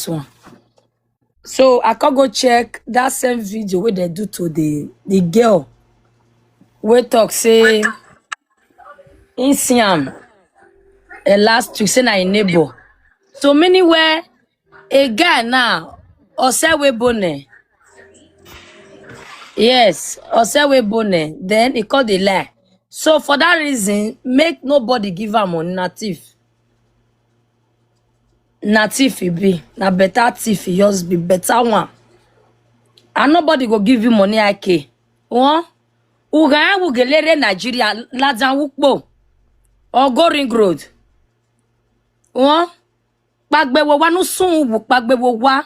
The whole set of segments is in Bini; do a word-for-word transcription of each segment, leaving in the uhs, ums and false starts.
one. So I come go check that same video wey dem do to the, the girl wey talk say he see am, eh, last week, say na him neighbor. So meaning where a guy now, Osewebone, yes, Osewebone, then he call the lie. So for that reason, make nobody give am money, na thief. Na thief he be, na better thief he just be, better one. And nobody go give you money, I K. Huh? U gha rẹn vbe u gele rre Nigeria, ladian vbe ukpo, or go Ring Road. Huh? Kpagbe vbe owa, ne u sunu vbe kpagbe vbe owa.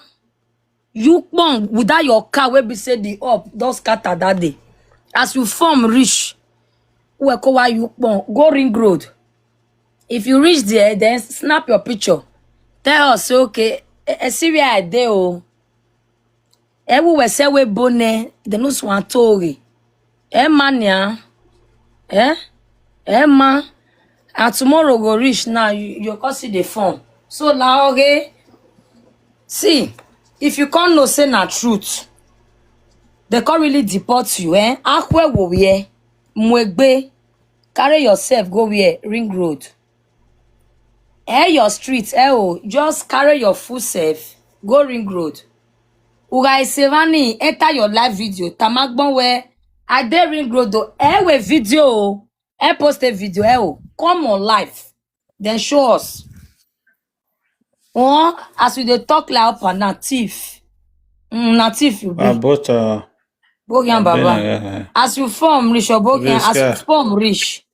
You kpọn without your car wey be say the up don scatter that day. As you form reach, uwẹ ko wa you kpọn, go Ring Road. If you reach there, then snap your picture. Tell us, say, okay, I, I see where I dey o. Ẹ vbe uwẹ sẹ wẹ bo nẹ, then u suẹn to ghe. Ẹ ma nian. Eh? Ẹ ma. And tomorrow go reach now, you, you come see the phone. So now, okay, see, if you can't know say na truth, they can't really deport you, eh? Akhwe wo where, muegbe, carry yourself go where, Ring Road. Eh, your street, eh, oh, just carry your full self, go Ring Road. Uga Isevani, enter your live video. Tamagbon where I dey Ring Road, though. Eh, we video, oh. Eh, post a video, eh, oh. Come on live. Then show us. Oh, as we dey talk like up and down, thief. Mm, na thief you be. Abota. Bogian Baba. As you form rich, or Bogian, as you form rich.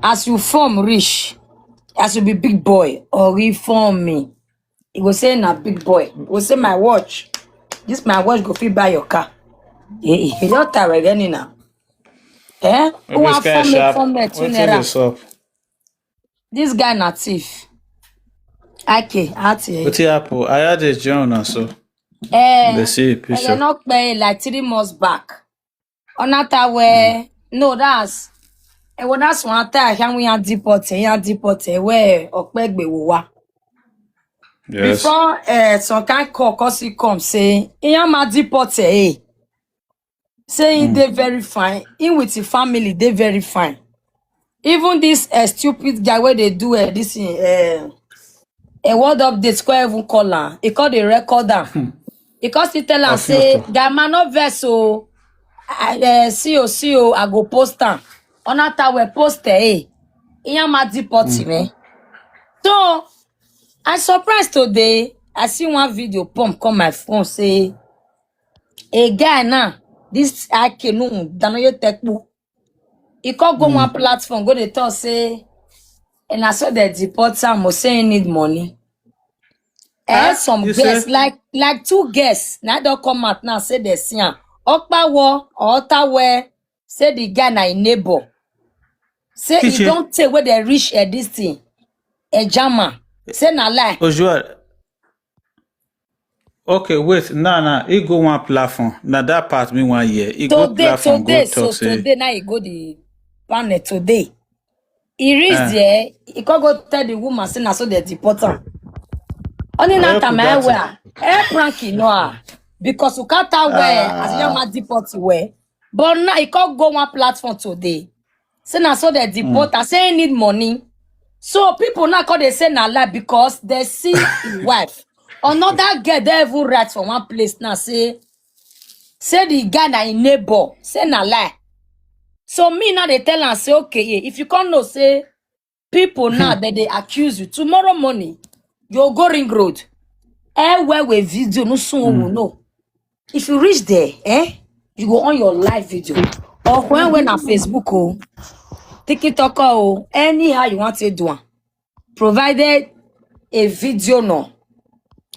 As you form rich, as you be big boy, or reform me. He go say na big boy. He go say my watch. This my watch go fit buy your car. He, he, he don't tell again now. Eh? Who are form me, form me, two naira. This guy na thief. Okay, ati. Wetin happen? I had a John and so. Eh, they see a picture. They not pay like three months back. Onata where, no, that's, eh, well, that's one time he we had deport, he had deport, eh, where Okpegbe wo wa. Yes. Before, eh, some kind call, cause he come say, he am a deport, eh. Say he dey very fine. He with his family, they very fine. Even this, uh, stupid guy where they do, uh, this thing, uh, a world update, call even call am. He call the record am. He call still tell am say, guy man no vex o. I, uh, see you, see you, I go post am. Onata we post eh. He am a deport me. So I surprised today. I see one video pump come my phone say a guy now, this I K no, Danoye Tekpu. He come go one platform, go dey talk say, and I saw they deport am, or say he need money. Eh, some girls, like, like two girls, now don't come out now, say they see am. Okpawo, or Otawe, say the guy na him neighbor. Say he don't take where they reach at this thing. A German. Say na lie. Ojua. Okay, wait. Nah, nah. He go one platform. Now that part me one year. He go today, platform, today, go talk, so say today now he go the panel today. He reach there. He can go tell the woman say na so they deport am. Only na time I wear. Eh, prank no ah. Because you can't tell where as you ma deport where. But now he can go one platform today. Say na so they deport am. Say he need money. So people now call they say na lie because they see his wife. Another girl they even write from one place now say, say the guy na him neighbor. Say na lie. So me now they tell am say, okay, yeah, if you can't know, say people now that they accuse you tomorrow morning, you go Ring Road. Eh, where we video no soon we know. If you reach there, eh, you go on your live video. Or when when on Facebook, oh, TikTok, oh, anyhow you want to do one. Provided a video no,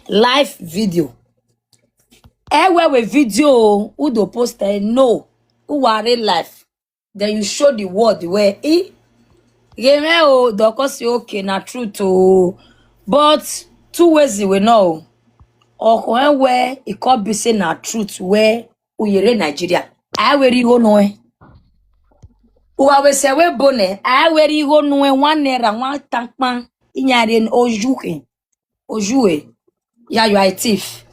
live video. Eh, where we video, oh, who do post eh, no, who are real life. Then you show the world where he game oh, the course say okay, na truth oh. But two ways we know. Or when where it could be say na truth where uyere Nigeria. I wear you no eh. Uwa we se we bone, I wear you no eh, one naira, one tankpan, inyare ojuke. Ojue, yeah, you are a thief.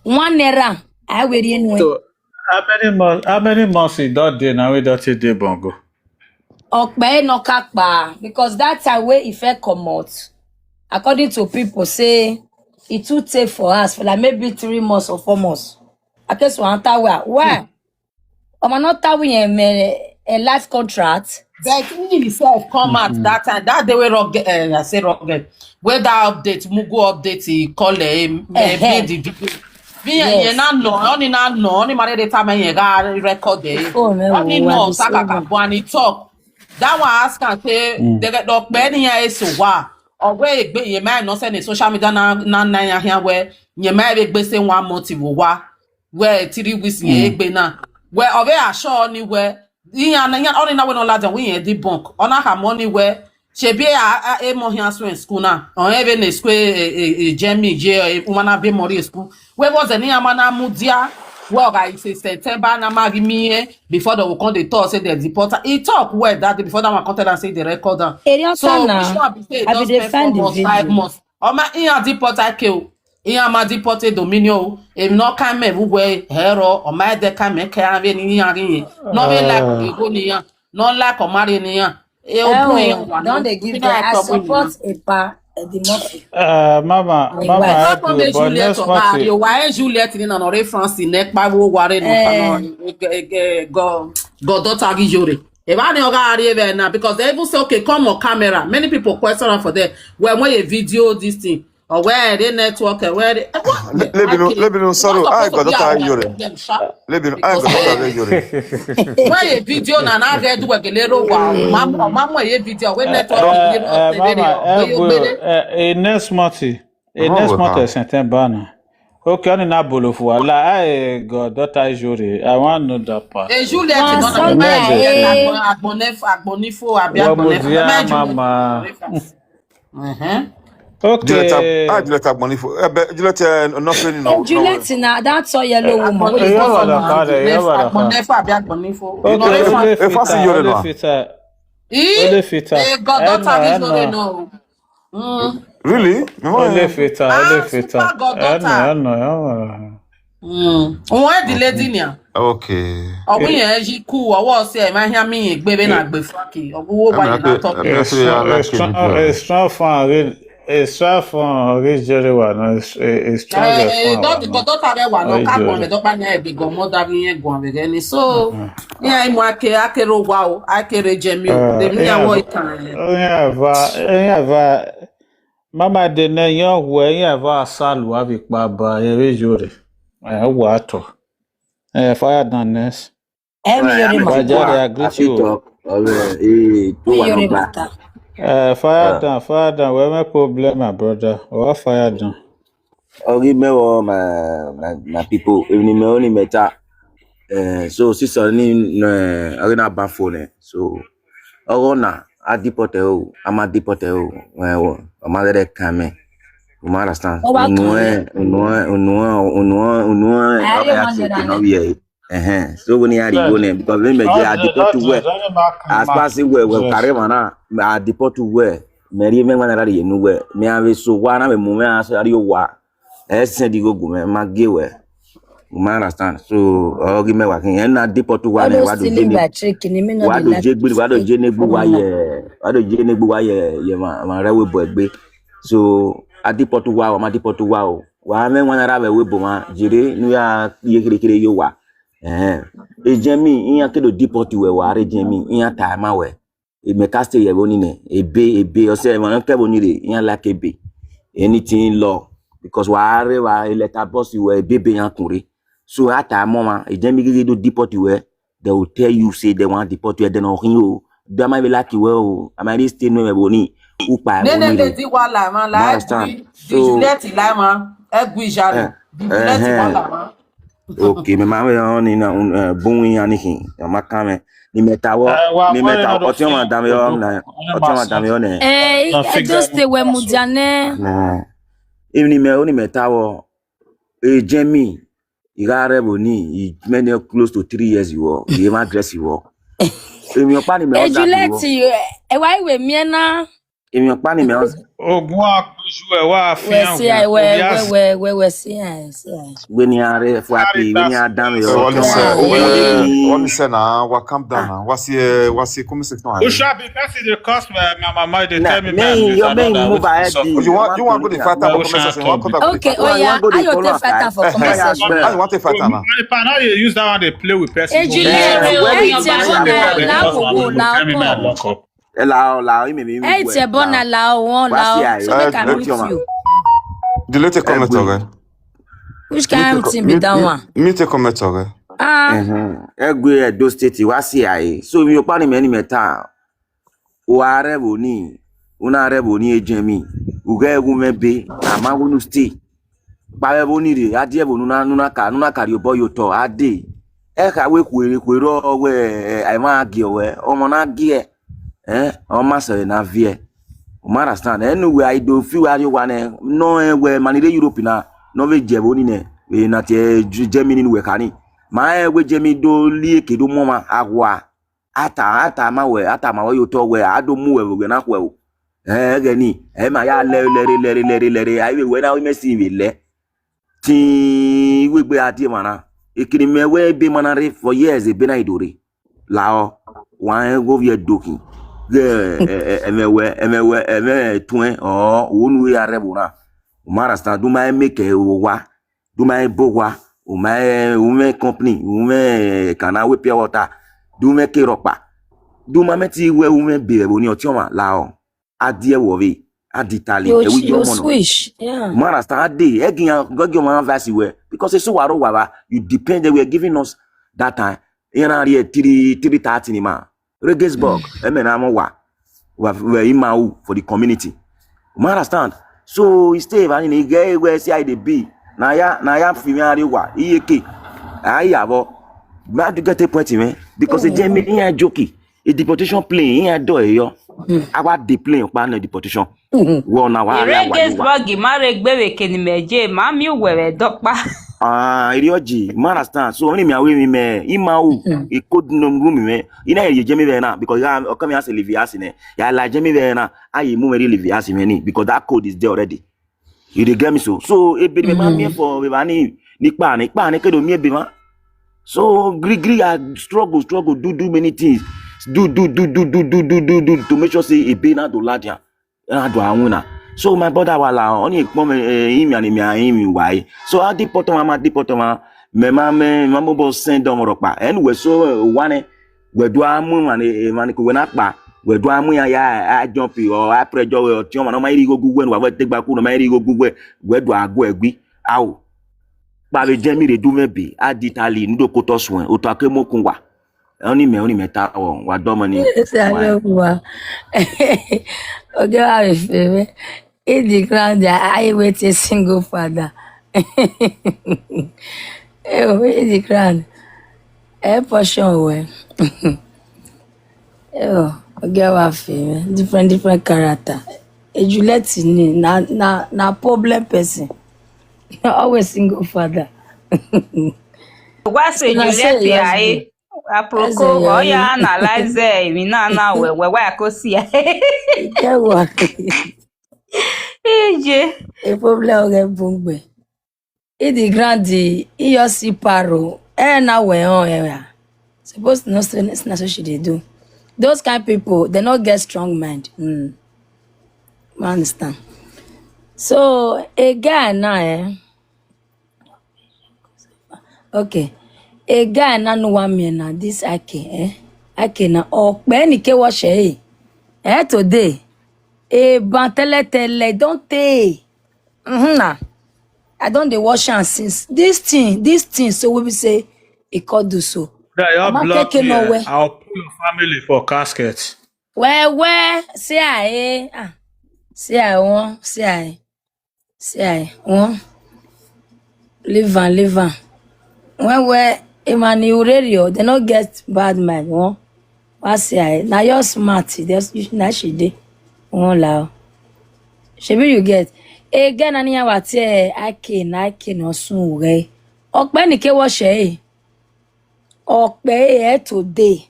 One naira, I will you know. So, how many months, how many months he don dey now, we don take dey bongo? Ọkpẹ nọ ka kpa, because that time wey he first comot, according to people say, he too take for us for like maybe three months or four months. I guess one time where, where? Ọmọ nọ ta wẹ yẹn mẹ a life contract. But he himself come out that time, that day wey Rocket, eh, I say Rocket, wey that update, Mugu update, he call him, eh, play the video. Vbe yẹn, yẹn na nọ, ọni na nọ, ọni ma rere tama yẹn gha record ẹ. Ọni nọ, sakaka, but he talk. That one ask am say, the ọkpẹ ni ya eso wa. Ọ wẹ egbe, yẹn ma nọ sẹ ne social media na, na, na ya hian wẹ, yẹn ma vbe gbe say one month vbe owa. Wẹ three weeks yẹn egbe na. Wẹ ọ vbe assure ni wẹ, iran, iran, ọni na wẹ ne ọ ladian wẹ irẹn debunk. Ọ na khama ọni wẹ, shebi a, a, emọ khian suẹn school na. Ọ rẹn vbene school, e, e, e, Germany ye, e, uma na be mọ rrie school. Wẹ vbọzẹ ne iran ma na mudia, wẹ ọ gha ise September na ma ghi miẹn, before they will come dey talk say they deport her. He talk well that day before that one come tell am say they record am. Eri ọta na, I be dey find the video. Five months. Ọ ma iran deport Ike o. Iran ma deport Dominion o. Emwi ne ọ kan mẹ vbe uwẹ hẹrọ, ọ ma ẹdẹ kan mẹ kẹ iran vbene iran ghi yẹn. Ne ọ vbe like egho ne iran, ne ọ like ọmarre ne iran. E, obọ iran wa don dey give them. I support Epa Eddie Murphy. Uh, mama, mama, help you, but next month. Wa e Juliet ni na nọ rre France ne kpa wo wa re no kpa no, eh, eh, eh, go, goddaughter ghi yore. Eva ni ọ gha rrie vbe na, because they even say, okay, come on camera. Many people question am for there. Well, when you video this thing, or where the network, and where the, eh, what? Le-, lebi nu, lebi nu, sorry, I got that yore. Lebi nu, I got that yore. When you video na, na get do work a little while. Mama, mama, you video, when network, eh, eh, mama, eh, eh, next month, eh, next month, eh, September na. Okay, ọni na bolo fua. La, I got daughter Ijore. I want know that part. Eh, Juliet, no, no, no, eh, agbon, agbon nef-, agbon nifo, abi agbon nef-, mama. Uh-huh. Okay. Juliet, ah, Juliet agbon nifo. Eh, but Juliet, eh, no, no, no, Juliet na, that's all yellow woman. Eh, eh, agbon nef-, agbon nef-, abi agbon nifo. Okay, okay, fita, okay, fita. Eh, eh, got daughter Ijore, no. Mm. Really? No, Elefita, ah, Elefita. Super goddaughter. Ẹnọ, ẹnọ, ẹnọ. Mm. Òun ẹ di lady nian. Okay. Ọwọ yẹn yi ku, ọwọ ọsẹ ẹ ma hian mi yẹn gbe vbe na gbe faki. Ọwọ wo wa yẹn na tọ. A strong, a strong, a strong fan, a strong fan, Jerry wa na, a strong fan. Goddaughter rẹ wa na, ka gbọn mẹ dọkpa ni ẹ gbe godmother vbe yẹn guan vbe ghe ni. So, iran mu ake, ake ro wa o, ake re jẹ mi o. De mi ya wọ itan. Iran va, iran va. Mama de nẹ, iran wẹ, iran va salu avbe ikpa ba, ẹ vbe yo re. Ẹ wa tọ. Eh, fire down next. Ẹ mi yo re ma. Wa jare, I greet you. Eh, fire down, fire down. Wẹ mẹ problem, my brother. Wa fire down. Ọ ghi mẹ vbọ, my, my, my people, emwi ne imẹ ru ne imẹ ta. Eh, so, sister ni, ne, ọ ghi na ban fo nẹ. So, ọghọ na, a deport ẹre o, a ma deport ẹre o, eh, ọ ma ghẹ kan mẹ. You ma understand? Unu ẹ, unu ẹ, unu ẹ, unu ẹ, unu ẹ, unu ẹ, ọ gha ya se ke nọ vbiẹ. Ẹhẹn, so wẹ ne iran rhie igho nẹ, because vbene imẹ ye a deport uwẹ, as far as wẹ, wẹ kare emwa na, a deport uwẹ, mẹ rhie mwẹ emwa na rhie ne uwẹ, mẹ iran vbe so owa na vbe mu mwẹ iran rrie owa, ẹ send igho gu mwẹ, ma gie wẹ. You ma understand? So, ọ ghi mẹ wa khin, ẹ na deport uwa nẹ, wa do je ne, wa do je gbe, wa do je ne gbe uwa ye, wa do je ne gbe uwa ye, ye ma, ma rre ẹvbo ebo egbe. So, a deport uwa o, ma deport uwa o. Wa mwẹ emwa na rre ẹvbo ebo mwa, jere ne u ya ye kherhe kherhe ye owa. Ẹhẹn. Ejemi, iran ke do deport wẹ, wa rre ejemi, iran ta ma wẹ. Imẹ ka stay ye ẹvbo ni nẹ, ebe, ebe, ọ sẹ emwa ne kẹ ẹvbo ni rre, iran like ebe. Anything law, because wa rre evba, e letter box wẹ, ebe, ebe iran kun rre. So, a ta ma ọmwa, ejemi ghi do deport wẹ, they will tell you say they want deport you, then ọ khin o. Do a ma vbe like wẹ o, a ma rre stay nuẹ vbe ẹvbo ni, u kpa ẹvbo ni rre. Nene lady wa la, man, like, you should let it lie, man. Ẹ gui jare. You should let it wa la, man. Okay, mẹ ma vbe rẹn ọni na, un, eh, bun iran ni khin, ọ ma kan mwẹ. Ne imẹ ta vbọ, ne imẹ ta vbọ, ọtẹn ọmwa danmwehọ na, ọtẹn ọmwa danmwehọ nẹ. Eh, Edo State wẹ mudia nẹ. Nẹ. Even imẹ, ọni imẹ ta vbọ, ejemi, I gha rre ẹvbo ni, I many close to three years vbọ, I ma dress vbọ. Emwi ọkpa ni mẹ ọ zagbe vbọ. Juliet, ẹ wa iwe miẹn na. Emwi ọkpa ni mẹ ọ z- Ogun akpe Usual, wa Wẹ fian, si we ai, wẹ, wẹ, obvious. Wẹ, wẹ, wẹ si ai, si ai. Vbene iran rre fua te, vbene iran danmwehọ, Wọlise, ọtiọnma, vbene iran rre. Wọlise na, wa calm down na. Wa si, eh, wa si comment section. Usual, because e dey cause my, my mama dey tell me, me, me, your main move ahead. You want, you want go dey fight am for comment section? You want go dey Okay, follow am? Oh yeah, I want go dey follow am. Fight am for comment section. How you want to fight am now? If I no dey use that one dey play with person. Ejule, Eh, where ẹ you tẹ find bọ na that? La Because my mama go tell me me I lock up. Eh, lao, lao, ime, ime, ẹ tẹ bọ na, lao, wọn, lao. So make I mute you. Delete a comment, okay? Which kind of thing be that one? Mute a comment, okay? Ah. Ẹgbẹ Edo State, wa si ae. So, mi okpa ni mẹ ni mẹ ta. Wa rre ẹvbo ni, u na rre ẹvbo ni ejemi. U ghẹ wu mwẹ be, a ma wu nu stay. Kpa vbe ẹvbo ni rre, a die ẹvbo ne u na, ne u na ka, ne u na ka rhie obọ ye otọ, a dee. Ẹ kha wẹ khuere, khuere ọ wẹ, eh, a i mwẹ a gie ruẹ, ọmọ na gie. Eh, ọ ma sẹ vbe ne a viẹ. U ma understand? Ẹn, ne uwẹ a i do fi uwẹ arrie owa nẹ, nọ rẹn wẹ ma ni rre Europe na, ne ọ vbe gie ẹvbo ni nẹ, vbe na tie Germany ne uwẹ kha ni. Ma rẹn wẹ Germany do li eke do mu ọmwa, a gua. A ta, a ta ma wẹ, a ta ma wẹ ye otọ wẹ, a do mu uwẹ vbe owiẹ na khuẹ o. Ẹghẹ ni, ẹ ma ya lẹ, lẹre, lẹre, lẹre, lẹre, a i vbe wẹ na, imẹ si vbe lẹ. Tin iwegbe a die emwa na. Ekene mẹ wẹ ebe emwa na rre for years, ebe na i do rre. Lahọ, wa rẹn ghe ovbi ẹdokhin. Ghẹ, ẹ, ẹ, ẹmwẹ wẹ, ẹmwẹ wẹ, ẹmwẹ tuẹn, ọ, wo nu ya rre ẹvbo na. U ma understand, do ma make owa, do ma bo owa, u ma, u mwẹ company, u mwẹ, eh, kana wẹ pure water, do mwẹ ke rhọkpa, do ma mẹ te wẹ u mwẹ be vbe ẹvbo ni ọtiọnmwa lahọ. A die ẹvbo vbe, a di Italy, You, ẹ wi ye you ọmọ nọ. Switch, yeah. Ma understand, a dee, ẹ gi iran, gọgọ ọmọ iran vice wẹ, because eso wa rre owa vba, you depend, they were giving us that time, iran na rrie three, three thirty ni ma, Regensburg, ẹ mẹ na mọ wa, wa, wa ima u for the community. You understand? So, he stay, man, he get where see how they be. Na ya, na ya fi me arrie owa, iye ke, a ya vbọ. Ma do get a point, man, because they me, iran joke. E deportation plane, iran do e yo. A wa de plane kpa ne deportation. Wọ na wa ya wa yi wa. Regensburg ma rre egbe vbe eke ne imẹ ye, ma miẹn uwẹ vbe ẹdẹ ọkpa. Ah, erriọ ji, ma understand. So, ọni mẹ a wẹ emwi mẹ, ima u, e code no room mẹ. I na ye Germany vbe na, because ya, ọ kẹ mẹ a sẹ Levias nẹ. Ya la Germany vbe na, a ye mu mwẹ rrie Levias mwẹ ni, because that code is there already. You dey get me so? So, ebe ne ma miẹn for vbe evba ni, ni kpa, ni kpa, ni ke do miẹn ebe mwa. So, grigri, I struggle, struggle, do, do many things. Do, do, do, to make sure say ebe na do ladian. Na do a winna. So, my brother, wa la, ọni ekpọn mwẹ, eh, imian, imian, imian, why? So, a deport ọmwa, ma deport ọmwa, mẹ ma, mẹ ma mobọ send ọmwa rhọkpa. Ẹn, wẹ so, eh, owa nẹ, wẹ do a mu emwa ne, emwa ne ke wẹ na kpa, wẹ do a mu iran ya, a jump, ọ, a pressure wẹ, ọtiọnmwa ne ọ ma rhie igho gu wẹ, ne uwa wẹ te gba ku, ne ọ ma rhie igho gu wẹ, wẹ do a gu ẹre gui. Ao. Kpa vbe jẹ mi rre du mwẹ be, a di Italy, ne u do kotọ suẹn, otọ a ke mu okun wa. Ọni mẹ, ọni mẹ ta, ọ, wa dọmọ ni. Esa wa. Lọ wa. Oge wa vbe fe mwẹ. Hit the ground, I wait a single father. Yo, hit the ground. Ẹ portion wẹ. Yo, oge wa fe mwẹ. Different, different character. A Juliet ni, na, na, na problem person. Always single father. Wa sẹ Juliet ya e. Aproko, ọ ya analyze emwi na na wẹ, wẹ wa ko si. Ike wa. Ije. A problem ọghe bun gbe. Hit the ground, I yo si paro. Eh, na wẹ on, eh, yeah. Suppose no say na so she dey do. Those kind people, they no get strong mind. Mm. I understand. So, a guy now, eh? Okay. A guy na nu wa miẹn na, this Ake, eh? Ake na, ọkpẹ ni ke wọ shẹ e. Eh, today. Eban tẹlẹtẹlẹ, don tey. Mm-hmm, na. I don dey watch am since. This thing, this thing, so we be say, e come do so. Yeah, your blood here. I'll put your family for casket. Wẹ, wẹ, see I, ah, see I wan, see I, see I wan. Leave am, leave am. When we, emwa ni ureri o, they no get bad mind, wan. Wa see I, na your smart, that's, na she dey. Wan la o. Shebi you get. Again, na ni ya wa tie, Ake, na Ake no sun ughe. Ọkpẹ ni ke wọ shẹ e. Ọkpẹ e today.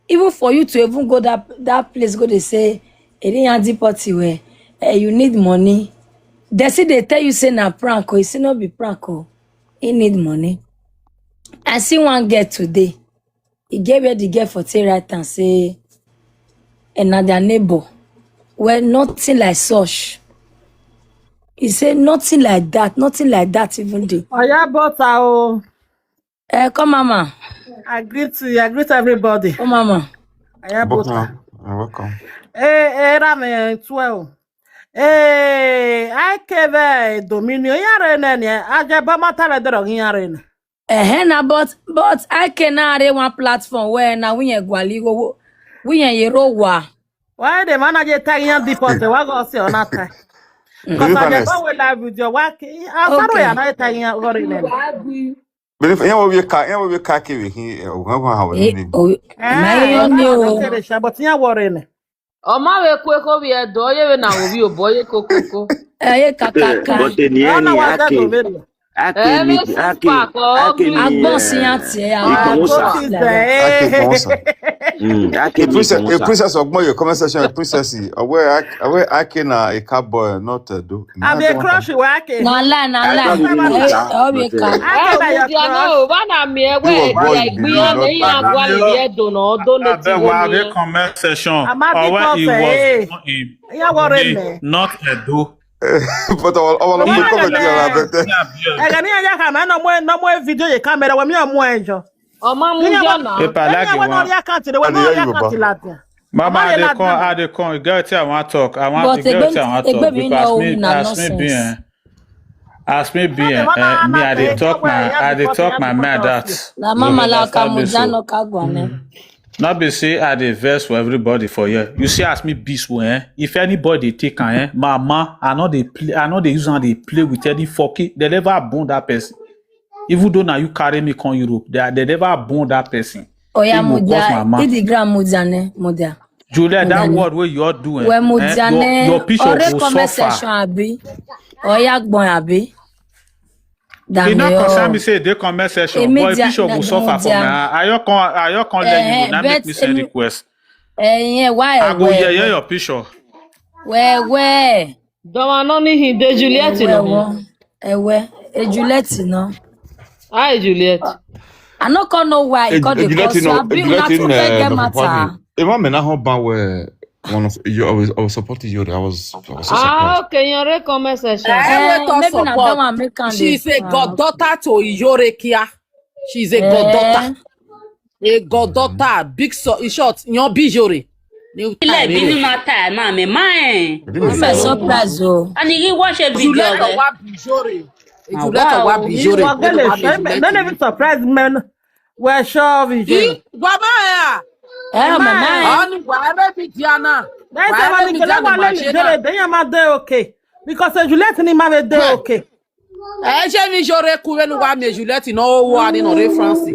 Even for you to even go that, that place, go dey say, "Eri yan deport wẹ, Eh, you need money. They still dey tell you say na prank o, e still no be prank o. He need money. I see one girl today. He get where the girl for take write am say, "Eh, na their neighbor." Well, nothing like such. He say, "Nothing like that, nothing like that even dey." Oya bota o. Eh, come, mama. I greet you. I greet everybody. Come, mama. Oya bota. You're welcome. Eh, eh, Rame twelve. Eh, I K vbe Dominion. Iran rre nẹ ni, a jẹ ba ma ta vbe dọrọ ghi iran rre nẹ. Ẹhẹn na, but, but I K na rre one platform where na we yan guali wo, we yan ye ro wa. Why the man na je ta iran deport, wa go see ona ta. Because I just go with live video, wa ki, a sa ro ya na ta iran go rre nẹ. But if you will be ka, you will be ka ki we hi, eh, we go have Eh, ni. Oh, Eh, my own, oh. But you worry nẹ. Ọ ma vbe ku ekho vbe Ẹdo, ọ ye vbe na wo vbe obọ, ọ ye kokoko. Ẹ ye kakaka. But eni Ọ na ẹni wa ake, zẹ do vbe nẹ. Ake Ẹ ni, vbe six ake, pack, ọ ake ni, Agbọn si eh, yan tie ya. Ikpọnmwusa. Ake Ikpọnmwusa. Mm, ake A ni princess, a Ikpọnmwusa. Princess Ogbon, your comment section, a princess. Aware, aware, ake na a cowboy, not a do. I'm a crush with ake. Na lie, na lie. Ake ni Eh, Ikpọnmwusa, ọ vbe not ka. A Ake Ẹ na your mudia na crush. o, va na miẹn He wẹ was born ẹgbia in the igbi ya Union ne of iran Ghana. guali vbe Ẹdo nọ, ọ do ne Abeg, ti wo wa miẹn. Comment section. Ama Ọ wẹ because he was eh, born in ya worry Benin, me. Not Edo. But our, our Why local not comedy are Benin? Better. Ẹghẹ ne iran ya khama, ne ọ mu, ne ọ mu video ye camera, wẹ miẹn ọ mu ẹn jọ. Ọ ma mu Iran jọ wẹ, na. Epa iran lagi wẹ ne ọ wan. Ria account re, wẹ And ne ọ they ria hear you, account Baba. Ladian. Mama, Ọ ma I ye dey come, ladian. I dey come. E get wetin I wan talk. I wan, But e get Egbe, wetin I wan talk Egbe, me because no me, na as me be, nonsense. Eh, as me be, Why they eh, wanna eh, me, I dey make talk sure my, where I dey because talk my mind out. Na You mama la understand ka me mudia so? No ka gua nẹ. No be say I dey vex for everybody for here. You see as me be so, eh? If anybody take am, eh, mama, I no dey play, I no dey use am dey play with any fucking. They never born that person. Even though now you carry me come Europe, they, they never born that person. Oya He go cause mudia, mama. Idi gra mudia nẹ, mudia. Juliet, that Mudia nẹ. Word wey you all do, eh, Wẹ eh, mudia your, nẹ, your picture ọre go comment suffer. Section abi. Oya gbọn abi. E Dami no concern o. Me say they comment section, Emi but your dia picture na go suffer for mudia. Me. I, I just come, I just come let you know, Eh, na make but me send em, request. Eh, yeah, why I go wẹ, yeye wẹ? Your picture. Wẹ, wẹ. Dọmwa nọ ni hin de Juliet Ẹwẹ nọ hin. Wọ, ẹwẹ, e Juliet nọ. Hi, Juliet. I no come know why he Eh, come eh, dey Juliet, call you so. Know, Abi una Juliet, too dey eh, get Doctor matter. Kwame. Emma, me na home ban where one of you, I was, I was supporting you. I was, I was so Ah, surprised. Okay, your comment section. Eh, Eh, we talk maybe na that support. One make am dey She's a far. Goddaughter to Iyore Kia. She's a Eh. Goddaughter. A goddaughter, big so, in short, yan bi Iyore. Ni Ilé uta ìbínú rere. Máa ta ẹ̀ máa mẹ́ máa ẹ̀. Ìbínú I'm so ìbínú. Surprised o. And he watch a video Juliet of wa bi Iyore. Ah, Juliet of wa wow. Bi Iyore. Ìwọ gẹ́lẹ̀ Wa bi ṣe Juliet. Mẹ́lẹ̀ bí surprise men were sure of Iyore. Bàbá ẹ̀ à. Ẹ màmá ẹ̀. Ọ ni wà á rẹ́ mi Diana. Bẹ́ẹ̀ sẹ́ wà ní kẹlẹ́ wà lẹ́nu Iyore, then you might dey okay. Because Juliet ni máa bẹ dey okay. Ẹ ṣe mi Iyore ku vbene uwa miẹn Juliet ne ọ wo a ni nọ rre France.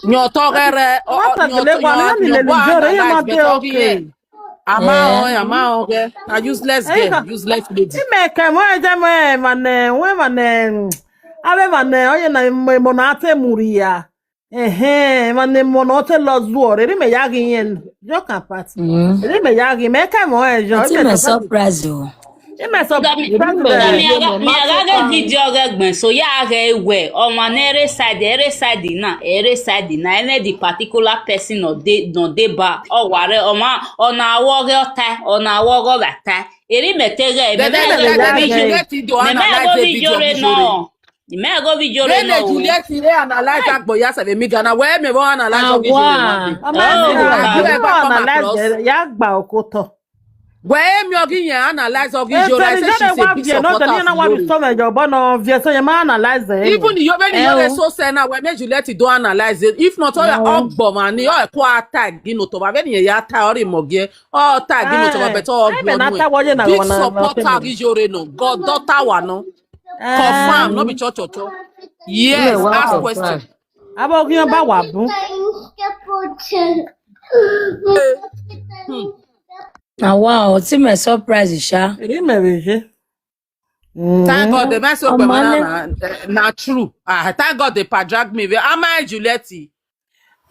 Yan otọ ghẹrẹ, ọ, ọ, yan otọ, yan, yan gua analyze better ọghe irẹn. A ma họn, a ma họn ghẹ. A useless girl, useless lady. Imẹ kẹ mọ ẹjẹ mọ ẹmwa nẹ, wẹ ẹmwa nẹ, avbe ẹmwa nẹ, ọ ye na emọ na te mu rria. Ẹhẹn, emwa ne emọ ne ọ te lọ zuọ rre, erha mẹ ya ghi yẹn, jọ kan part. Erha mẹ ya ghi, mẹ kẹ mọ ẹn jọ, Oti mẹ surprise o. Imẹ surprise. Mẹ gha ghe video ọghẹ gbẹn so ya ghe wẹ ọmwa ne rre side, rre side na, rre side na, ẹmwẹ the particular person nọ de, nọ de ba, ọ wa rre ọmwa, ọ na wọ ọghẹ ọta, ọ na wọ ọghẹ ọvbata. Erha mẹ te ghẹ, mẹ mẹ ghe video, mẹ mẹ ghe video rre nọ. Imẹ ghe video rre nọ. Vbene Juliet rre analyze agbọn ya sẹ vbe media na, wẹ mẹ vbe analyze ọghe Iyore one day. Mama, Oh, you ever come across? Ya gba okotọ. Wẹ emi ọghe yẹn analyze ọghe Iyore, I say she's a big supporter of Iyore. Viẹ so yẹn ma analyze ẹ. Even Iyore, vbene Iyore so sẹ na, wẹ mẹ Juliet do analyze it. If not, ọ ya ọgbọ ma ni, ọ kua tag ghi notọ va, vbene yẹn ya ta ọrị mọ giẹ, ọ tag ghi notọ va, but ọ gbọ nu ẹ. Big supporter ọghe Iyore nọ, goddaughter wa nọ. Confirm, no be cho cho cho. Yes, ask question. Abo ghian ba wa bun. Hmm. Na wa o, ti mẹ surprise sha. Eri mẹ vbe je. Thank God, the message of Mama na, na true. Ah, thank God they pa drag me. Am I Juliet?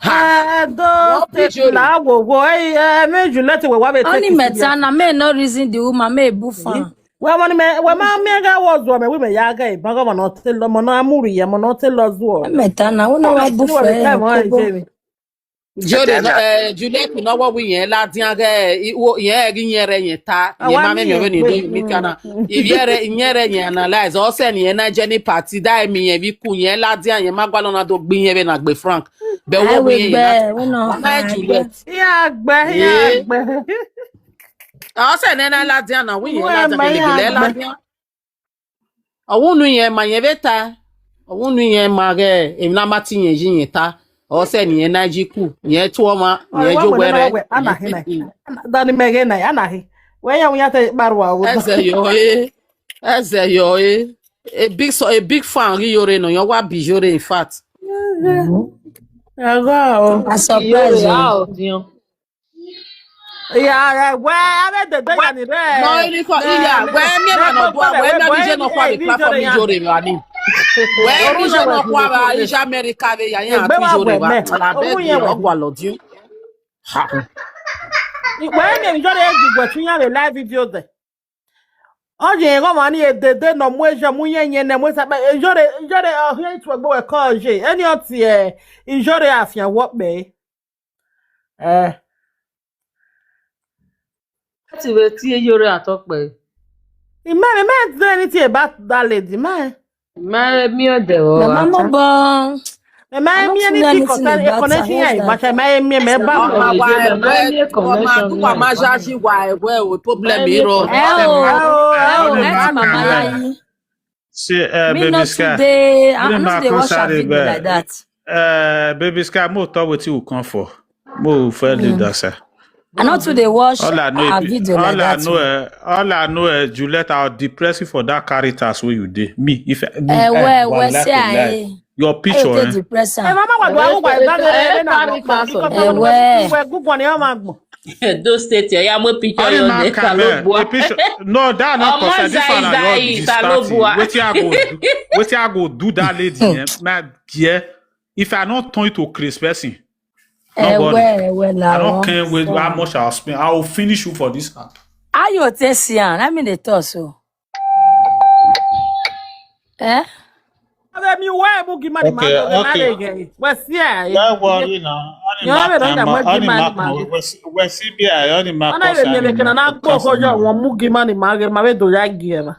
Edo State la wo wo, eh, eh, me Juliet wẹ wa vbe take it serious. Ọni mẹ ta na, me no reason the woman, me bu fan. Wẹ ma ni mẹ, wẹ ma miẹn gha wọ zuọ mẹ, wẹ mẹ ya gha iban gha ọmọ nọ te lọ, ọmọ nọ a mu rhie, ọmọ nọ te lọ zuọ. Mẹ ta na, wẹ na wa bu fan. Jode, eh, Juliet nọ wọ wẹ iyẹn ladian ghe, iyẹn ẹghe iyẹn rẹ yẹn ta, iyẹn ma mẹ miẹn vbene I do mi ta na. Iyẹn rẹ, iyẹn rẹ yẹn analyze, ọ sẹ ne iyẹn na journey party, da emi iyẹn vbe iku, iyẹn ladian, iyẹn ma gualọ na do gbe iyẹn vbe na gbe Frank. Bẹ wo mi iyẹn na. Mama Juliet. Iran gbẹ, iran gbẹ. Ọ sẹ ne na ladian na, wẹ iyẹn ladian, kele kele ladian. Ọ wunu iyẹn ma yẹn vbe ta, ọ wunu iyẹn ma ghe emwi na ma te iyẹn yi iyẹn ta, ọ sẹ ne iyẹn na yi ku, iyẹn tu ọmwa, iyẹn yo wẹ rẹ. Ana he na, dani mẹ ghe na, ana he. Wẹ yan, wẹ yan te kpa rua wo. Ẹzẹ yọ e, ẹzẹ yọ e. A big, so a big fan ghi yore nọ, yọ wa bi yore, in fact. Ẹgọ o. A surprise o. Ya, wẹ avbe dede ya ni rẹ. No, ini ko iya, wẹ miẹn ma nọ dua, wẹ miẹn mi je nọ kua vbe platform Iyore vbe ani. Wẹ mi je nọ kua vbe Asia America vbe ya, yan tu Iyore vbe. Ala be di ọgua lọ diu. Ha. Wẹ miẹn mi Iyore gi wẹ tu yan vbe live video dẹ. Ọ ye ghe ọmwa ni edede ne ọ mu eje mu yẹnyẹn ne mu esa, Iyore, Iyore, ọ hiẹn tuẹ gbe wẹ kọ ye. Ẹni ọ tie Iyore afian wọ kpẹ. Eh. Ẹ ti vbe tie Iyore atọ kpẹ. I ma, I ma do anything about that lady, ma. I ma miẹn ọdẹ vbe ọre. Mama mobọ. I ma miẹn anything concerning a connection here, but I ma miẹn mẹ ba. Ọmọ wa ẹwẹ, ọmọ wa ma yayi wa ẹwẹ o, problem iro. Ẹ o, ẹ o, ẹ ti mama yayi. See, uh, me Baby not Sky. Today. I'm not today. What shall it be like that? Uh, Baby Sky, mo thought wetin you come for. Mo feel it that side. I not today watch all I know a video like that. All I know, uh, all I know, uh, Juliet, how depressing for that characters where you dey. Me, if I, me, eh, well, well, say I, your picture, eh, depressing. Eh, mama, what do I look like? That, eh, eh, characters. Because eh, well, we Google on your man. Those states, yeah, I'm a picture. Only man can, eh, a picture. No, that not concern. This one I just be starting. Wetin I go do? Wetin I go do that lady? Eh? My dear, if I not turn you to Chris person, nobody. Well, well, I don't care with how much I'll spend. I will finish you for this hand. How you take see am? Let me dey talk so. Eh? Abẹ mi wẹ mu gi mani ma. Okay, okay. Wẹ si ẹ. Don't worry now. Only Mark, only Mark, we see be I, only Mark. Ọna ebe mi ebe kena na gbo ko yo won mu gi mani ma ghe ma vbe do ya gi ẹ na.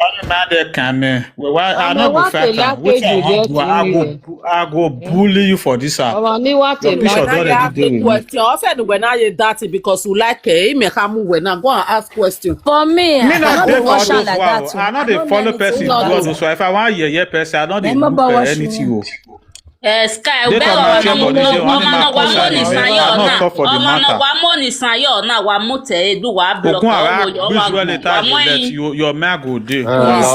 Only Mark dey come in. Well, why I no go fight am? Wetin I wan do? I go, I go bully you for this app. Your picture don already dey with me. Question. I said when I hear that because you like it, me come when I go and ask question. For me, me I no dey watch am like that. I no dey follow person do all those. So if I wan yeye person, I no dey look for anything o. Eh, Sky, they come and check body say, ọmọ na wa mo ni san yo na. Ọmọ na wa mo ni san yo na, wa mo te do wa block. Okun ara usually tag you let you, your man go dey.